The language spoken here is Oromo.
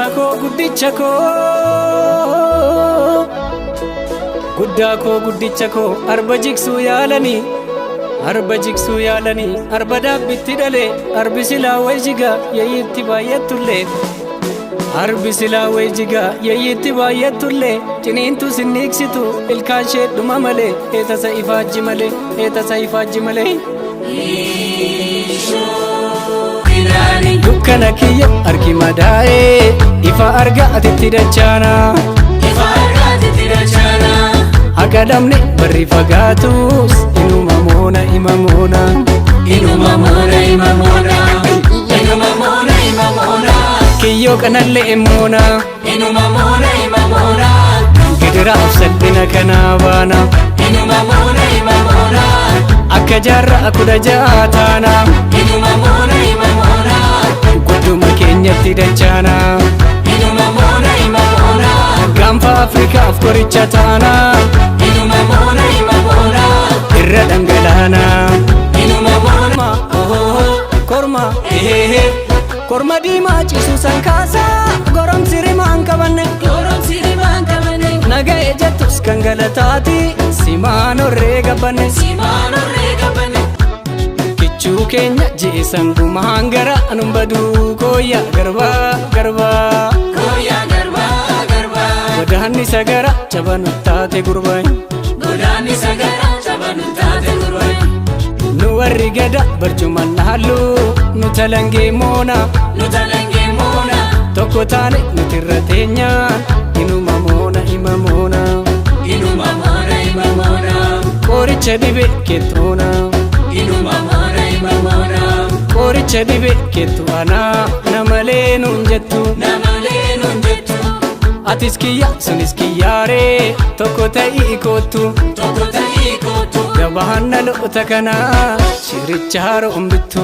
Guddaa koo guddicha koo, guddaa koo guddicha koo, arba jigsuu yaalanii, arba jigsuu yaalanii, arba daabbitti dhalee, arbi silaa wayi jigaa yeeyyitti baay'attullee, arbi silaa wayi jigaa yeeyyitti baay'attullee, ciniintu sinniiksitu ilkaan ishee dhuma malee, eetasa ifaajji malee, eetasa ifaajji malee. Dukkana kiyya arki madaa'ee ifa arga atitti dachaana. Ifa argaatitti dachaana. Haqa dhabne barri fagaatus inuma moona, ima moona. Inuma moona, ima moona. Inuma moona, ima moona. Kiyyoo kanallee moona. Inuma moona, ima moona. Gidiraaf salphina kanaa baana. Inuma moona, ima moona. Akka jaarraa 16 taana. Inuma moona, ima moona. Gudduma keenyatti dachaana. Inuma moona, ima moona. Gaanfa Afrikaaf qoricha taana. Inuma moona, ima moona. Irra dhangalaana. Inuma moona. Korma, ehehe, korma diimaa ciisu san kaasaa goromsi rimaan qabanne. Goromsi rimaan qabane. Naga'e jettus kan galataati simaan horree gabbanne. Simaan horree qabane. Kichuu keenya ji'e sangumaan gara anun baduu kooyyaa garbaa garbaa. Kooyaa garbaa garbaa. Godaanni sagara cabanu taate gurbaa. Godaanni sagara cabanu taate gurbaa. Nu warri gada barcuman halluu nu talangee moona. Nu talangee moona. Tokko taane nuti irra teenyaan inuma moona, ima moona. Inuma moona, ima moona. Qoricha dhibe keettoona. Inuma moona, ima moona. Qoricha dhibe keettu anaa namalee nuun jettu. Namalee nuun jettu. Atis kiyya sunis kiyyaaree tokko ta'ii koottu. Tokko ta'ii kootu. Gabaan dhaloota kanaa shiricha haroon bittu.